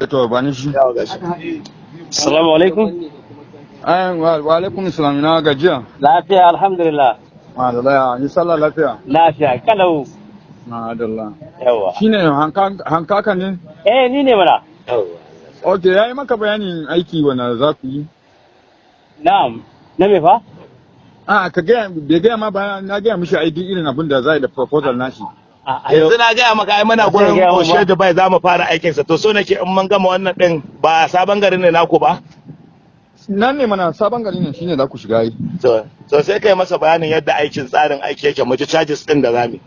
To ba ni shi. Yawa, gashi. Assalamu alaikum. Ai wa alaikum salam, na gajiya? Lafiya, alhamdulillah. Madalla, ni sallah lafiya? Lafiya kalau. Madalla. Yawa. Shine hankaka ne? Eh, ni ne mana. Okay, yayi maka bayanin aiki wanda za ku yi? Na'am. Na me fa? A ka gaya, bai gaya ma ba, na gaya mishi ai duk irin abin da za yi da proposal nashi. A Yanzu na gaya maka ai muna Ba zai gurin gaya mun ba. Oshe Dubai za mu fara aikinsa. To so nake in mun gama wannan din, ba sabon garin ne naku ba? Nan ne mana, sabon gari ne, shine za ku shiga yi. To sai kai masa bayanin yadda aikin, tsarin aiki yake, mu ji charges din da zamu.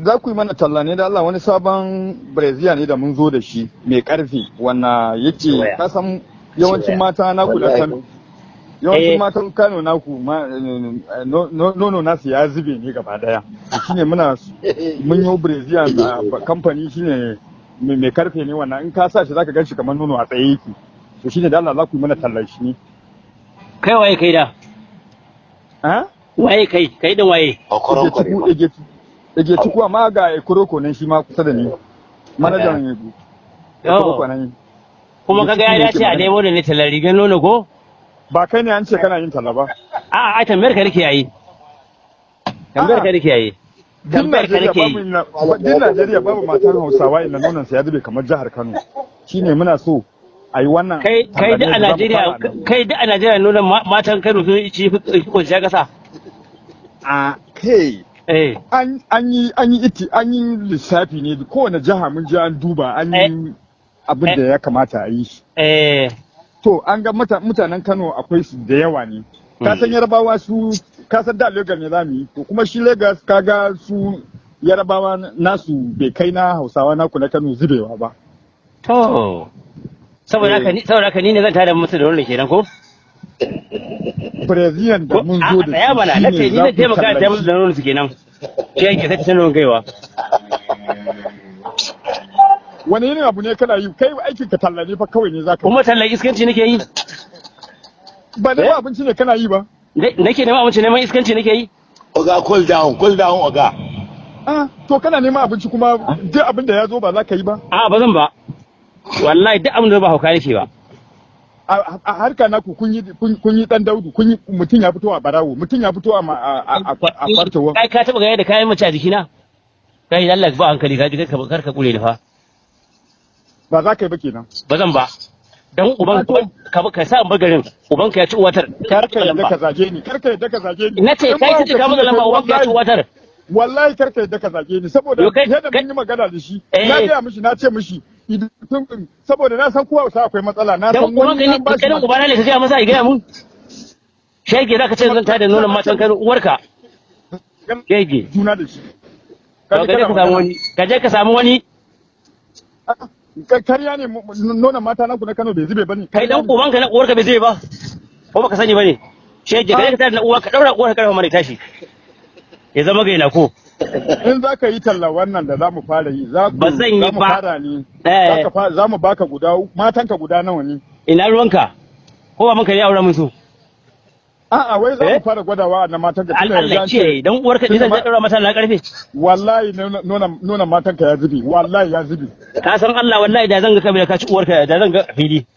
Za ku yi mana talla ne da Allah, wani sabon brassiere ne da mun zo da shi mai karfi wannan yake Waya. ka san yawancin Waya. mata naku da Wallahi. Kano, yawancin matan Kano naku ma, nono nasu ya zube ne gaba daya. To shine muna mun yi brassiere na kamfani, shine mai karfe ne wannan, in ka sa shi zaka gan shi kamar nono a tsaye yake. To shine da Allah za ku yi mana tallan shi ne. Kai waye kai da? Eh? Waye kai? Kai din waye? Okoron kware. Ege ciku, amma ga Ekuroko nan shi ma kusa da ni. Manajan Ekuroko nan. Kuma kaga ya dace a nemo da ne tallar rigar nono ko? Ba kai ne an ce kana yin talla ba? A'a, ai tambayar ka nake yayi. Tambayar ka nake yayi. Duk Tambayar ka Najeriya nake babu yi. duk Najeriya babu matan Hausawa inda nonon sa ya zube kamar jihar Kano. Shine muna so a yi wannan Kai kai talla da ne a da za mu Najeriya fara nan. kai da a Najeriya nonon matan Kano sun ci kwanciya kasa. A kai an yi iti an yi lissafi ne, kowane jiha mun je an duba, an yi abin da ya kamata a yi shi. To an ga mutanen Kano akwai su da yawa ne. Ka san Yarbawa su, ka san da Lagos ne zamu yi. To kuma shi Lagos kaga su Yarbawa nasu bai kai na Hausawa naku na Kano zubewa ba. To. Saboda haka ni ne zan tada musu da wannan kenan ko? Brazilian da Ko mun a zo da tsaya shi mana, na ce shine ni za zan ku taimaka da musu tallashi. da nonon su kenan. Shi yake sai ta nonon kaiwa. Wani irin abu ne kana yi, kai aikin ka talla ne fa kawai ne zaka yi. Kuma tallan iskanci nake yi. Ba neman abinci ne kana yi ba. Nake neman abinci, neman iskanci nake yi. Oga, cool down, cool down, oga. Ah, to kana neman abinci kuma duk abin da ya zo ba za ka yi ba. A'a, ba zan ba. Wallahi duk abin da ba hauka nake ba. A harka naku kun yi kun yi dan daudu, kun yi mutum ya fito a barawo, mutum ya fito a ma- a a a kwartowa. Kai ka taba ga yadda kayan mace a jikina? Kai, Allah ba hankali ka ji, kar ka kure ni fa. Ba za ka yi ba kenan? Ba zan ba. Dan uban ka sa in bar garin, uban ka ya ci uwatar. Kar ka yadda ka zage ni, kar ka yadda ka zage ni. Na ce In kai ba kace ka buga ne lamba, kai, uban ka ya ci wallahi uwatar. Wallahi kar ka yadda ka zage ni saboda Yo, kai yadda kai mun yi magana da shi, na gaya mishi, na ce mishi saboda na san kowa akwai matsala, na Dan san uban wani ka ne an ba shi kanin ubana ne ka gaya masa ya gaya mun. Shege, zaka ce zan tada nonon matan Kano uwarka. Shege. Juna da shi. To ka je ka samu wani. Ka je ka samu wani. Karya ne, nonon mata naku na Kano bai zube bane. Kai, dan uban ka na uwarka bai zai ba. Ko baka sani bane. Shege, ka je ka tada na uwarka, daura uwarka karfa mana tashi. Ya zama gaina ko. In za ka yi talla wannan da za mu fara yi, za ku Ba zan yi za mu ba. fara ne. Za mu baka guda, matanka guda nawa ne? Ina ruwanka? Ko ba manka ne aure musu? A'a, wai za Eh? mu fara gwadawa na matanka tunda yanzu Allah an ce ce dan uwarka ni zan tunda daura mata na karfe. Wallahi nonon matanka ya zube, wallahi ya zube. Ka san Allah, wallahi da zan ga kabila ka ci uwarka, da zan ga fili.